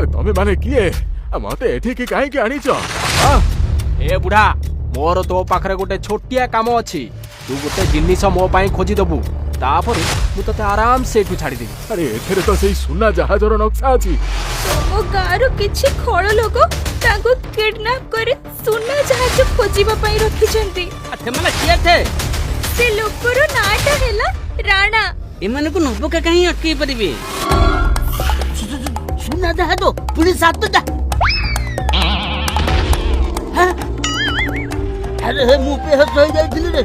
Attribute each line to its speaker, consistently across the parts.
Speaker 1: ଆରେ ତମେ ମାନେ କିଏ? ମତେ ଏଠିକି କାହିଁକି ଆଣିଛ?
Speaker 2: ଏ ବୁଢା, ମୋର ତୋ ପାଖରେ ଗୋଟେ ଛୋଟିଆ କାମ ଅଛି। ତୁ ଗୋଟେ ଜିନିଷ ମୋ ପାଇଁ ଖୋଜିଦବୁ, ତାପରେ ମୁଁ ତତେ ଆରାମସେ ଏଠୁ ଛାଡ଼ିଦେବି।
Speaker 1: ଆରେ ଏଥିରେ ତ ସେଇ ସୁନା ଜାହାଜର ନକ୍ସା ଅଛି।
Speaker 3: ତମ ଗାଁର କିଛି ଖଳ ଲୋକ ତାଙ୍କୁ କିଡନାପ କରି ସୁନା ଜାହାଜ ଖୋଜିବା ପାଇଁ ରଖିଛନ୍ତି।
Speaker 4: ସେମାନେ କିଏ थे?
Speaker 3: ସେ ଲୋକର ନାଁଟା ହେଲା ରାଣା।
Speaker 4: ଏମାନଙ୍କୁ ନବକା କାହିଁ ଅଟକେଇ ପାରିବେ?
Speaker 5: ସୁନା ଜାହାଜ ପୁଣି 7ଟା? ଆରେ ହେ, ମୁଁ ବେହୋସ ହେଇଯାଇଥିଲି ରେ।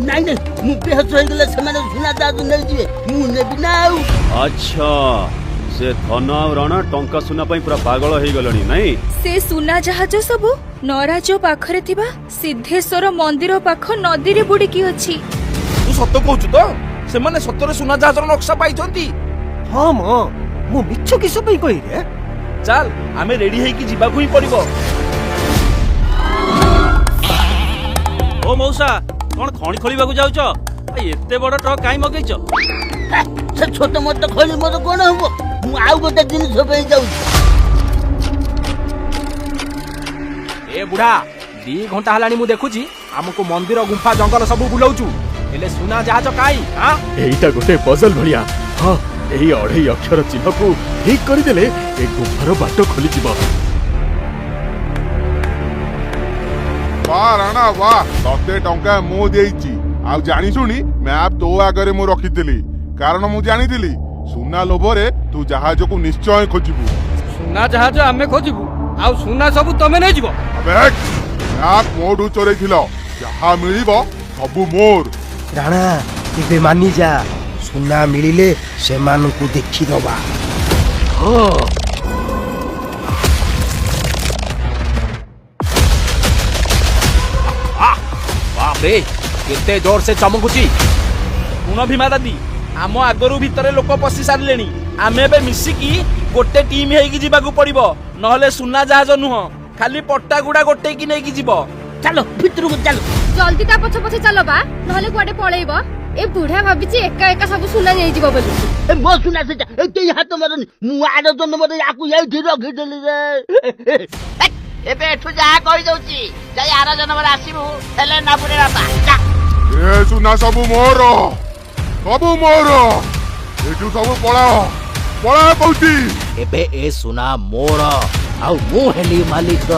Speaker 5: ନାଇଁ ନାଇଁ, ମୁଁ ବେହୋସ ହେଇଗଲେ ସେମାନେ ସୁନା ଜାହାଜ ନେଇଯିବେ, ମୁଁ ନେବି ନା ଆଉ।
Speaker 6: ଆଚ୍ଛା, ସେ ଧନ ଆଉ ରଣା ଟଙ୍କା ସୁନା ପାଇଁ ପୁରା ପାଗଳ ହେଇଗଲେଣି ନାଇଁ?
Speaker 3: ସେ ସୁନା ଜାହାଜ ସବୁ ନରାଜ ପାଖରେ ଥିବା ସିଦ୍ଧେଶ୍ୱର ମନ୍ଦିର ପାଖ ନଦୀରେ ବୁଡିକି ଅଛି।
Speaker 7: ତୁ ସତ କହୁଛୁ ତ? ସେମାନେ ସତରେ ସୁନା ଜାହାଜର ନକ୍ସା ପାଇଛନ୍ତି?
Speaker 8: ହଁ ମ, ମୁଁ ମିଛ କିସ ପାଇଁ କହିରେ?
Speaker 7: ଚାଲ, ଆମେ ରେଡି ହେଇକି ଯିବାକୁ ହିଁ ପଡିବ।
Speaker 9: ଓ ମଉସା, କଣ ଖଣି ଖୋଳିବାକୁ ଯାଉଛ? ଏତେ ବଡ ଟ୍ରକ୍ କାଇଁ ମଗେଇଛ?
Speaker 5: ସେ ଛୋଟ ମୋଟ ଖୋଳି ମୋର କଣ ହବ? ମୁଁ ଆଉ ଗୋଟେ ଜିନିଷ ପାଇଁ ଯାଉଛି।
Speaker 2: ଏ ବୁଢା, 2 ଘଣ୍ଟା ହେଲାଣି ମୁଁ ଦେଖୁଛି ଆମକୁ ମନ୍ଦିର ଗୁମ୍ଫା ଜଙ୍ଗଲ ସବୁ ବୁଲଉଛୁ, ହେଲେ ସୁନା ଜାହାଜ କାଇଁ?
Speaker 1: ଏଇଟା ଗୋଟେ ପଜଲ ଭଳିଆ। ହଁ, ଏଇ 2.5 ଅକ୍ଷର ଚିହ୍ନକୁ ଠିକ କରିଦେଲେ ଏ ଗୁମ୍ଫାର ବାଟ ଖୋଲିଯିବ।
Speaker 10: ବାह ରାଣା ବାହ, ତତେ ଟଙ୍କା ମୁଁ ଦେଇଛି, ଆଉ ଜାଣି ଶୁଣି ମ୍ୟାପ୍ ତୋ ଆଗରେ ମୁଁ ରଖିଥିଲି, କାରଣ ମୁଁ ଜାଣିଥିଲି ସୁନା ଲୋଭରେ ତୁ ଜାହାଜକୁ ନିଶ୍ଚୟ ଖୋଜିବୁ।
Speaker 4: ସୁନା ଜାହାଜ ଆମେ ଖୋଜିବୁ ଆଉ ସୁନା ସବୁ ତମେ ନେଇଯିବ?
Speaker 10: ଆବେ, ମ୍ୟାପ୍ ମୋଠୁ ଚୋରେଇଥିଲ, ଯାହା ମିଳିବ ସବୁ ମୋର।
Speaker 8: ରାଣା, ଏବେ ମାନିଯା, ସୁନା ମିଳିଲେ ସେମାନଙ୍କୁ ଦେଖିଦବା।
Speaker 2: ବାପରେ, କେତେ ଜୋର ସେ ଚମକୁଛି।
Speaker 7: ଶୁଣ ଭୀମା ଦାଦି, ଆମ ଆଗରୁ ଭିତରେ ଲୋକ ପଶି ସାରିଲେଣି। ଆମେ ଏବେ ମିଶିକି ଗୋଟେ ଟିମ୍ ହେଇକି ଯିବାକୁ ପଡିବ, ନହେଲେ ସୁନା ଜାହାଜ ନୁହଁ ଖାଲି ପଟା ଗୁଡା ଗୋଟେଇକି ନେଇକି ଯିବ।
Speaker 5: ଚାଲ, ଭିତରକୁ ଚାଲ।
Speaker 3: ଜଲ୍ଦି ତା ପଛେ ପଛେ ଚାଲ ବା, ନହେଲେ କୁଆଡେ ପଳେଇବ। ଏ ବୁଢା ଭାବିଛି ଏକା ଏକା ସବୁ ସୁନା ନେଇଯିବ ବୋଲି।
Speaker 5: ଏ ମୋ ସୁନା ସେଟା, ଏ କେହି ହାତ ମାରନି। ମୁଁ ଆର ଜନ୍ମରେ ୟାକୁ ଏଇଠି ରଖିଦେଲି ରେ।
Speaker 4: ଏବେ ଏଠୁ ଯାହା କହିଦଉଛି, ଯାଇ ଆର ଜନ୍ମରେ ଆସିବୁ ହେଲେ ନବୁରେ ବାପା।
Speaker 10: ଏ ସୁନା ସବୁ ମୋର, ସବୁ ମୋର। ଏଠୁ ସବୁ ପଳାଅ, ପଳାଅ କହୁଛି।
Speaker 5: ଏବେ ଏ ସୁନା ମୋର, ଆଉ ମୁଁ ହେଲି ମାଲିକ।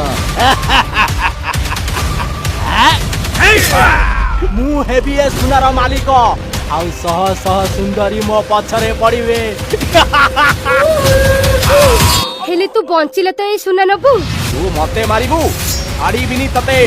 Speaker 2: ମୁଁ ହେବି ଏ ସୁନାର ମାଲିକ, ଆଉ ଶହ ଶହ ସୁନ୍ଦରୀ ମୋ ପଛରେ ପଡିବେ।
Speaker 3: ହେଲେ ତୁ ବଞ୍ଚିଲେ ତ ଏଇ ସୁନା ନବୁ।
Speaker 2: ତୁ ମତେ ମାରିବୁ? ଛାଡ଼ିବିନି ତତେ।